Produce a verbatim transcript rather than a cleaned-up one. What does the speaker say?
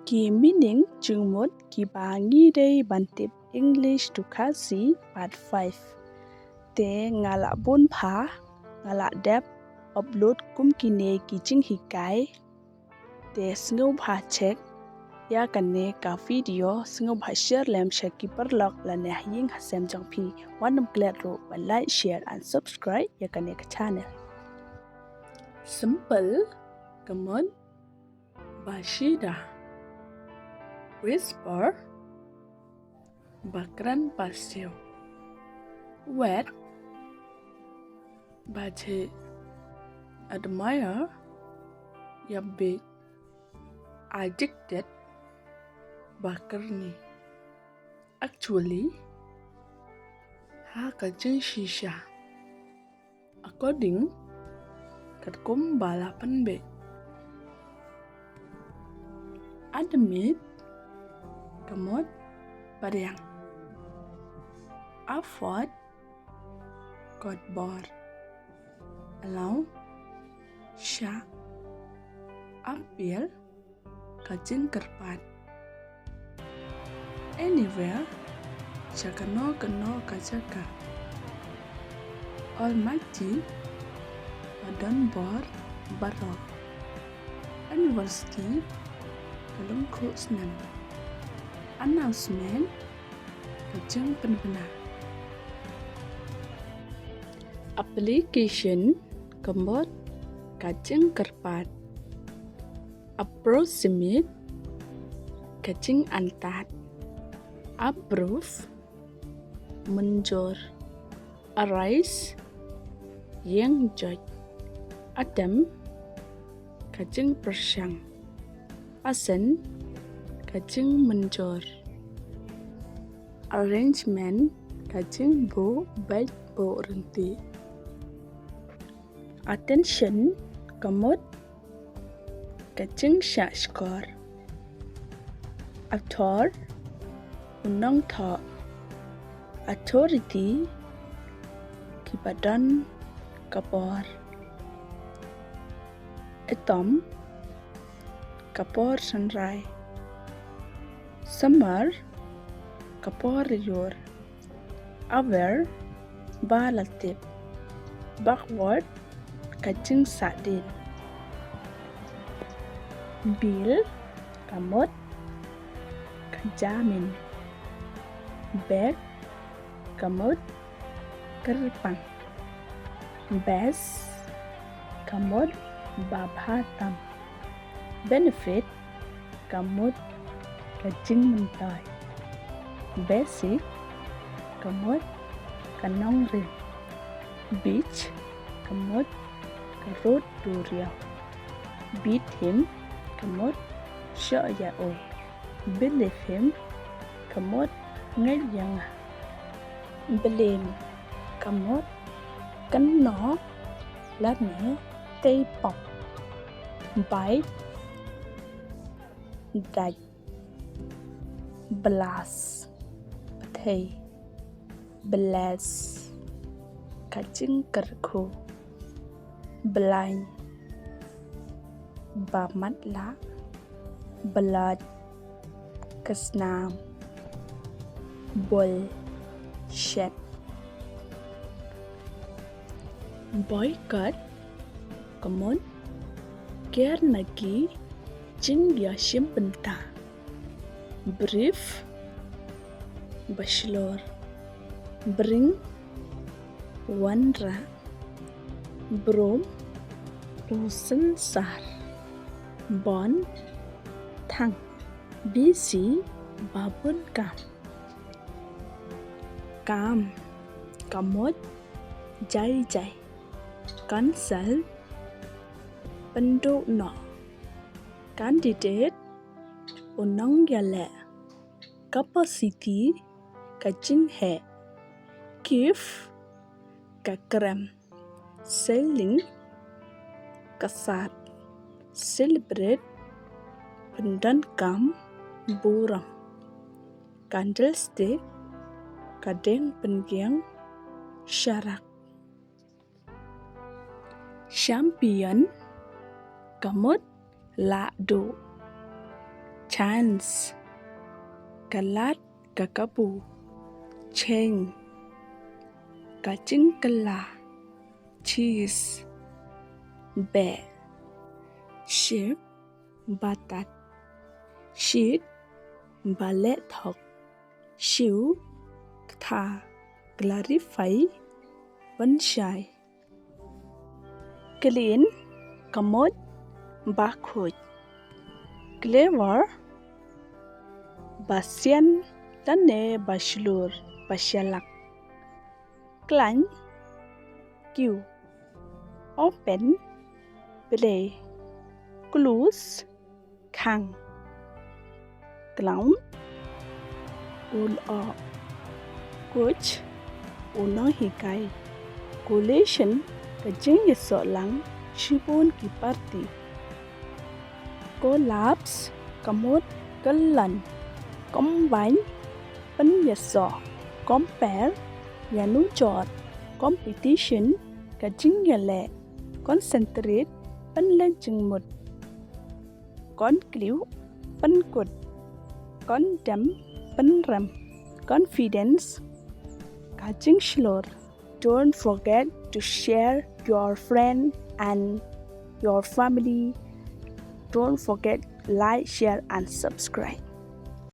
Ki meaning jingmut kiba ngi dei ban tip English to Khasi part five. Te nga la bun bha, nga la dep upload kum kine ki jinghikai. Te sngewbha check ïa kane ka video, sngewbha share lem sha ki paralok lane ha ïing ha sem jong phi. Wat nym klet ruh ban like, share and subscribe ïa kane ka channel. Simple, ka mut ba shida. Whisper, ba kren pasiaw. Wet, ba jhieh. Admire, ïa bit. Addicted, ba kyrni. Actually, ha ka jingshisha. According, katkum ba la pynbeit. Admit, ka mut pdiang. Afford, kot bor. Allow, shah. Appeal, ka jingkyrpad. Anywhere, sha kano kano ka jaka. Almighty, ba don bor baroh. Anniversary, ka lyngkhuh snem. Announcement, ka jingpynbna. Application, ka mut ka jingkyrpad. Approximate, ka jingantad. Approve, mynjur. Arise, ïeng joit. Attempt, ka jingpyrshang. Assent, ka jingmynjur. Arrangement, ka jingbuh beit buh ryntih. Attention, ka mut ka jingshah shkor. Author, u nongthoh. Authority, kiba don ka bor. Autumn, ka por sunrai. Summer, ka por lyiur. Aware, ba la tip. Backward, ka jingsahdien. Bill, ka mut ka jamin. Beg, ka mut kyrpang. Best, ka mut ba bha tam. Benefit, ka mut ka jingmyntoi. Basic, ka mut ka nongrim. Beach, ka mut ka rud duriaw. Beat him, ka mut shoh ïa u. Believe him, ka mut ngeit ïa nga. Blame, ka mut kynnoh lane tei pop. Bite, dait. Blast, pyrthei. Bless, ka jingkyrkhu. Blind, ba matlah. Blood, ka snam. Bull, shet. Boycott, ka mut ker na ki jingïashim bynta. Brief, ba shlur. Bring, wanrah. Broom, u synsar. Bond, thang. Busy, ba bun kam. Calm, ka mut jai jai. Counsel, pynduh noh. Candidate, u nongïaleh. Capacity, ka jingheh. Gift, ka krem. Selling, ka sad. Celebrate, pyndonkam burom. Candlestick, ka dieng pyngieng sharak. Champion, ka mut lah duh. Dance. Ka lad ka kabu. Cheng. Ka jingkylla. Cheese. Beh. Ship. Ba tat. Shit. Ba leh thok. Shiu. Ktha. Clarify. Pynshai. Clean. Ka mut. Ba khuid. Clever. Ba sian. Lane ba shlur, ba shalak. Khlaiñ. Kiew. Open. Play. Close. Khang. Clown. U lyoh. Coach. U nonghikai. Collation. Ka jingïasoh lang shibun ki party. Collapse. Ka mut. Kyllon. Combine. Pynïasoh. Compare. Ïanujor. Competition. Ka jingïaleh. Concentrate. Pynleit jingmut. Conclude. Pynkut. Condemn. Pynrem. Confidence. Ka jingshlur. Don't forget to share your friend and your family. Don't forget like, share and subscribe.